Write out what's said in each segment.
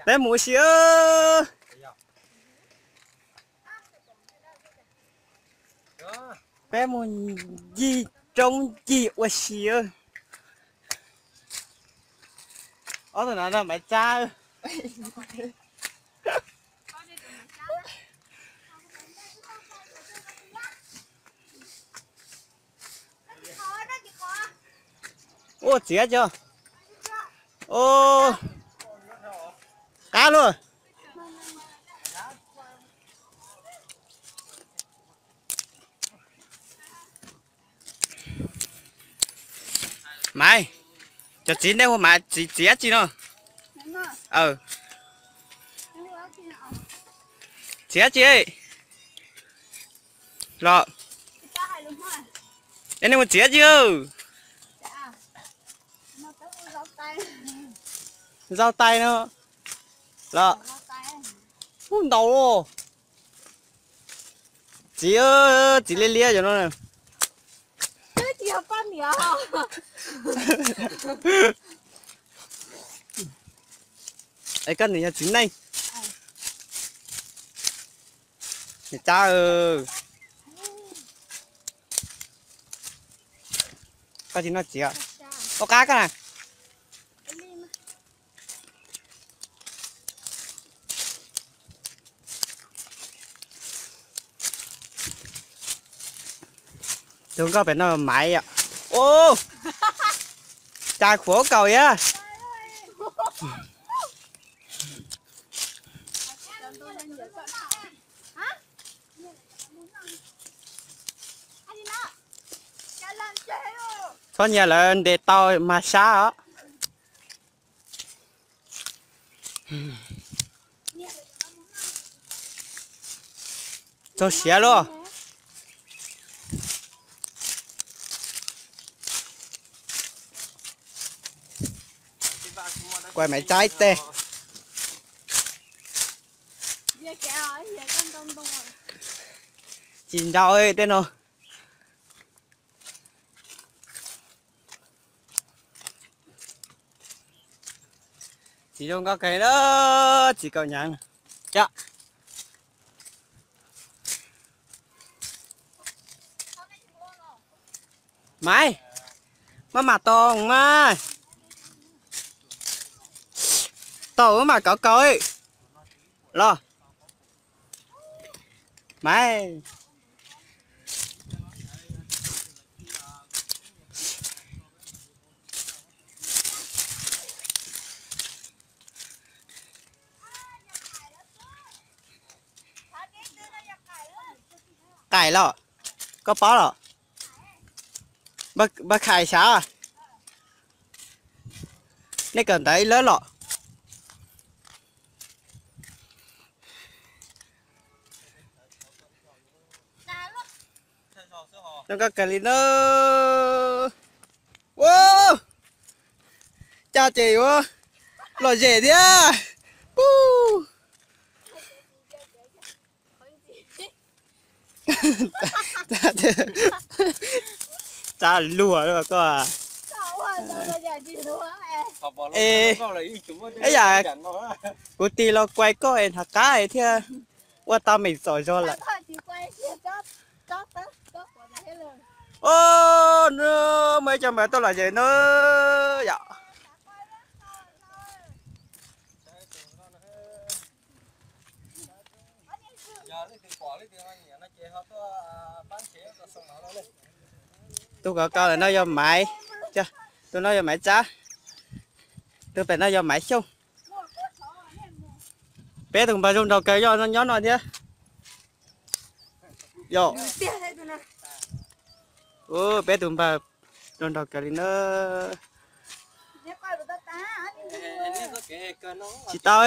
Peb mus ua si. Peb mus ncig roob ncig ua si. Ob tug no Maiv Tsab. Ua txiav tso. Qab luaj. Maiv, cov txiv nej hu Maiv txiv dab tsi no? Txiv dab tsi? Los, nej hu txiv dab tsi? Zaub tais no los? Ub, ntau. Txiv, txiv liab liab cov no. Es koj niam yog txiv neej? Niam Tsab, koj tsis noj txiv os? Ua qab koj na. Tus nkauj pem no Maiv yom. Ub, cas khuav kaus yam. Txhob nyiam lawv ntes tau mas sab os. Txog siav luaj. Kuv Maiv Tsab ib teg. Tsis nrau tej no. Txiv zoo nkauj kawg na, txiv kaus hniav. Maiv, maj mam tau mas. Tau maj mam kauv kaus los. Maiv. Qaim los? Koj paub los? Npawg Khaim xav, nej kawm ntawv ib lawv los? Zoo nkauj kawg li na. Ua, cas ces yuav lom zem thiab. Tsab luag koj. Es yam kuv tig los kuais koj es nrhav qab thiaj ua tau meem txom zog lawm. Os, muaj ib co npawg tuaj lom zem na yom. Tus kov koj ntawm no yog Maiv, tus no yog Maiv Tsab, tus pem no yog Maiv Xyooj. Peb tus npawg zoo nraug kawg yog nyob no thiab. Yog, peb tus npawg zoo nraug kawg li na. Tsis tau.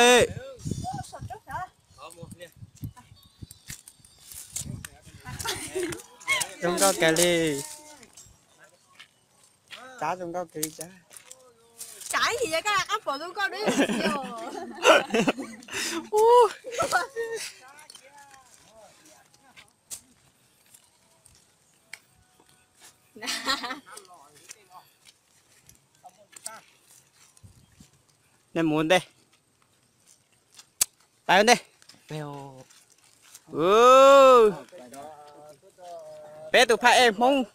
Zoo nkauj kawg li. Tsab zoo nkauj kawg li Tsab. Nej mus ntej. Pais ntej. Peb tus phaj ej Hmoob.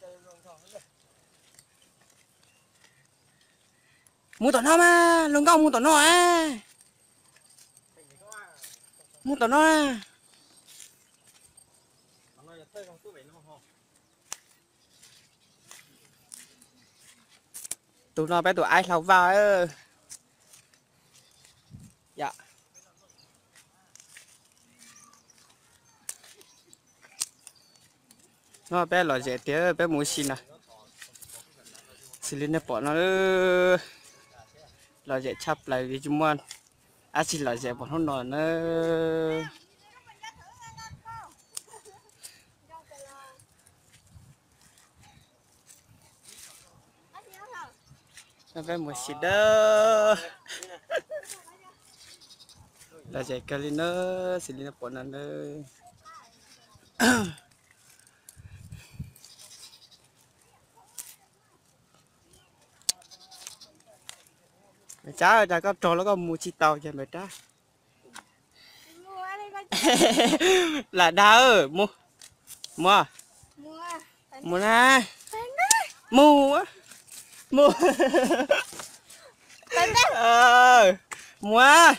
Mus tom no mas, luag nkauj mus tom no. Mus tom no. Tus no peb tus aib Hlau Vaj. No peb lom zem tiag, peb mus ua si na. Xws li nej pom no, lom zem tshaj plaws li, tsis muaj dab tsi lom zem pom hnub no na. Peb mus ua si dab, lom zem kawg li na, xws li nej pom no na. Maiv Tsab, cas koj rog los koj mus tsis tau ces Maiv Tsab. Lam dag, mus, mus, mus na, mus, mus, mus.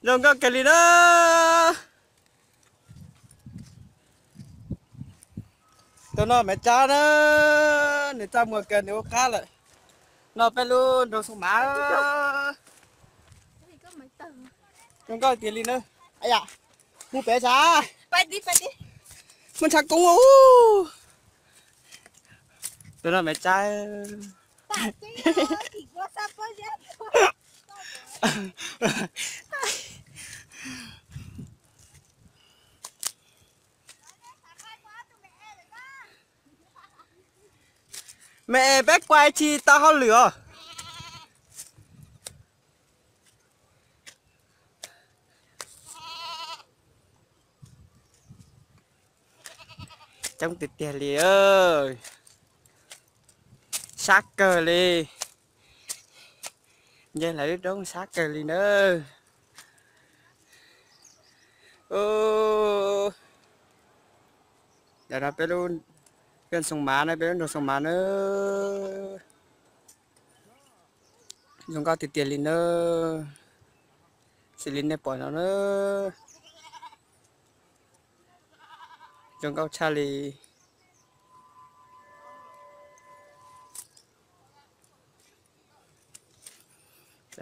Zoo nkauj kawg li na. Tus no Maiv Tsab na, nws txaj muag kawg nws ua qab lawm. No peb lub nroog Xoo Mav. Zoo nkauj tiag li na. Yam, mus pem sav, mus ntshav koob ua. Tus no Maiv Tsab. Me es peb kuaj tsis tau hauj lwm os. Coob tiag tiag li, sab kawg li. Nce lawv lub roob sab kawg li na. Ntawm no peb lub, peb Xoo Mav na, peb lub nroog Xoo Mav na. Zoo nkauj tiag tiag li na. Xws li nej pom no na. Zoo nkauj tshaj li.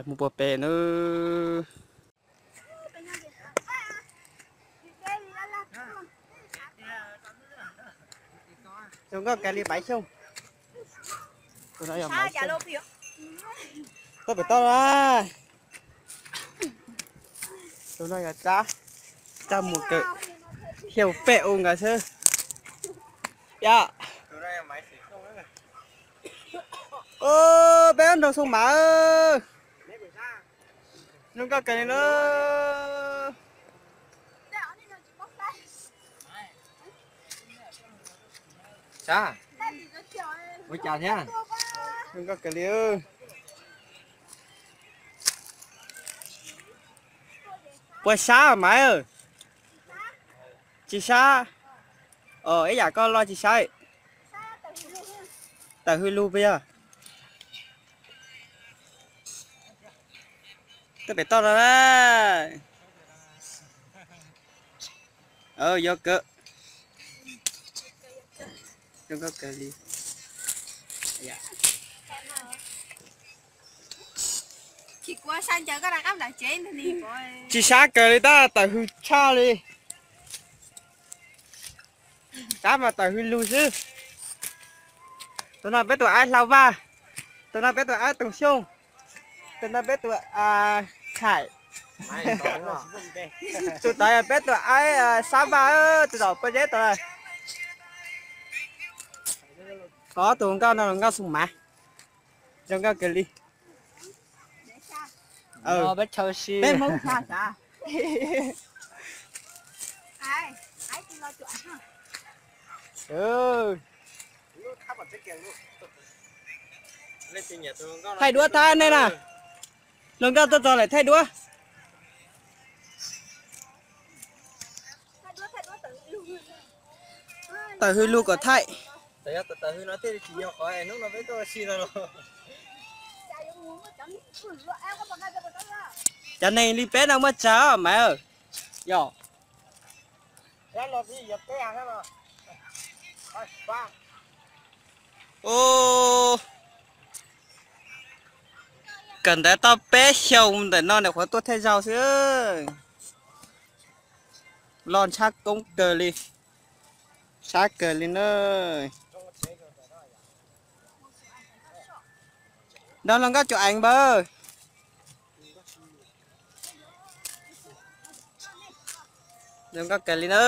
Mus puag pem na. Zoo nkauj kawg li Maiv Xyooj. Tus no yog Maiv Xyooj. Tuaj pem toj na. Tus no yog Tsab, Tsab mus kawm, xyaum pem u nkaus xwb. Yog. Peb nroog Xoo Mav. Zoo nkauj kawg li na. Sab, ua cas thiab? Zoo nkauj kawg li. Puas sab Maiv? Tsis sab. Ib yam koj loj tsis sab. Tawm hws lug puas yog? Tuaj pem toj no na. Yuav kawm. Zoo nkauj kawg li. Tsis sab kawg li tab, tawm hws tshaj li. Sab mas tawm hws lug xwb. Tus no peb tus aib Hlau Vaj, tus no peb tus aib Toog Xyooj, tus no peb tus Thaim, tus tod yog peb tus aib Sab Vaj, tus zaum pob zeb tod. Ob tug nkauj no nkauj Xoo Mav, zoo nkauj kawg li. Peb Hmoob tshau si. Peb Hmoob tshau sav. Thaij duab thab nej na. Hluas nkauj tuaj txog lawm thaij duab. Tawm hws lug kom thaij. Cov neeg li peb no muaj tsawg mas. Yog. Kawm ntawv tau peb xyoos ntawm no nyuam qhuav tuaj thaij zaug xwb. Loj ntshab koob kawg li, sab kawg li na. Nrog hluas nkauj cum eev npawg. Zoo nkauj kawg li na.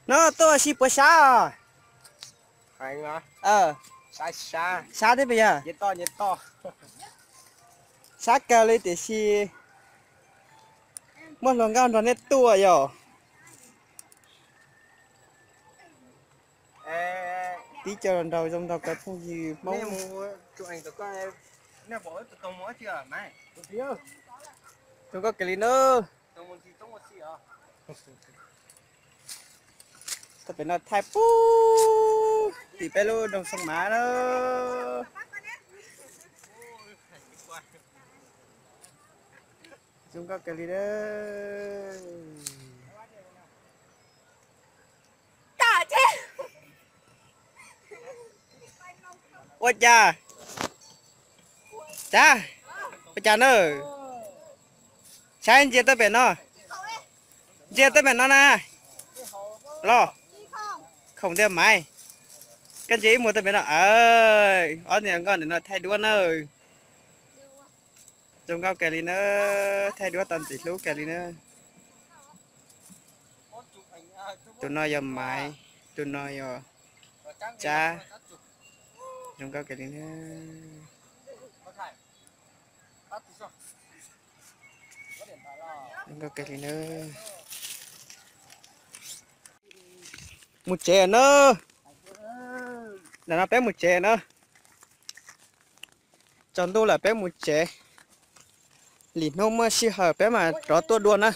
No tuaj ua si puas sab? Sab thiab puas yog? Sab kawg li tiam sis muaj hluas nkauj nrog nej tuaj yog. Tib co nraug zoo nraug kawg phooj ywg Hmoob. Zoo nkauj kawg li na. Tau pem no thaij pub tim peb lub nroog Xoo Mav na. Zoo nkauj kawg li na. Ua cas? Cas? Ua cas na? Saib ntsia tuaj pem no. Ntsia tuaj pem no na. Los. Khoom thiab maiv. Koj ntsia ib muag tuaj pem no. Ob niag nkauj ntawm no thaij duab na. Zoo nkauj kawg li na. Thaij duab tau ntxim hlub kawg li na. Tus no yog maiv, tus no yog tsab. Zoo nkauj kawg li na. Zoo nkauj kawg li na. Mus tsev na. Ntawm no peb mus tsev na. Tsaus ntuj lawm peb mus tsev. Lwm hnub muaj sij hawm peb mam rov tuaj dua na.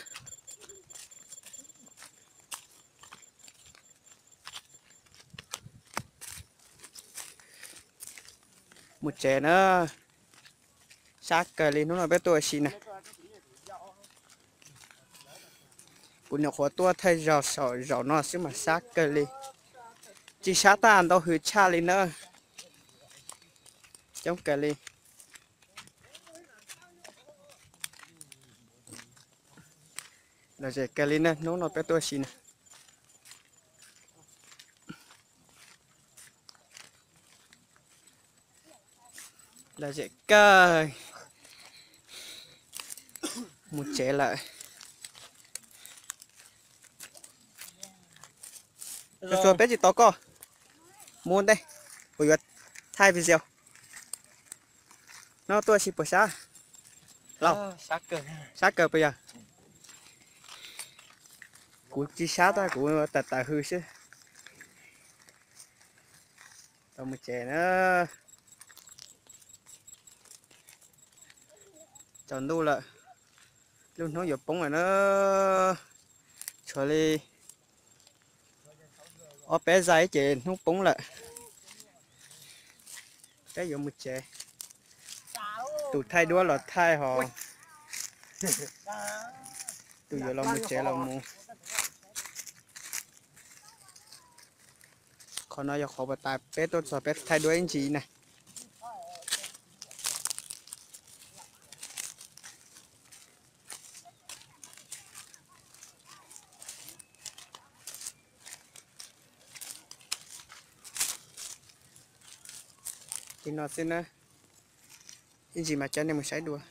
Mus tsev na. Sab kawg li hnub no peb tuaj ua si na. Kuv nyuam qhuav tuaj thaij zaug saum zaum no xwb mas sab kawg li. Tsis sab tag ntau hws tshaj li na. Coob kawg li. Lom zem kawg li na, hnub no peb tuaj ua si na. Lom zem kawg. Mus tsev lawm. Tsuas peb tsis tau koj mus ntej, kuv yuav thaij video. No tuaj ua si puas sab? Lauj, sab kawg puas yog? Kuv tsis sab tab kuv tawm tawm hws xwb. Tau mus tsev na. Tsaus ntuj lawm, lub hnub yuav poob lawm na. Tshuav li ob peb zaig ces hnub poob lawm. Peb yuav mus tsev. Tus thaij duab los thaij hos tus yuav los mus tsev los mus. Qhov no yog qhov uas tas peb tuaj txog peb thaij duab ib ntsis na. Li no xwb na, ib ntsis mas coj nej mus saib dua.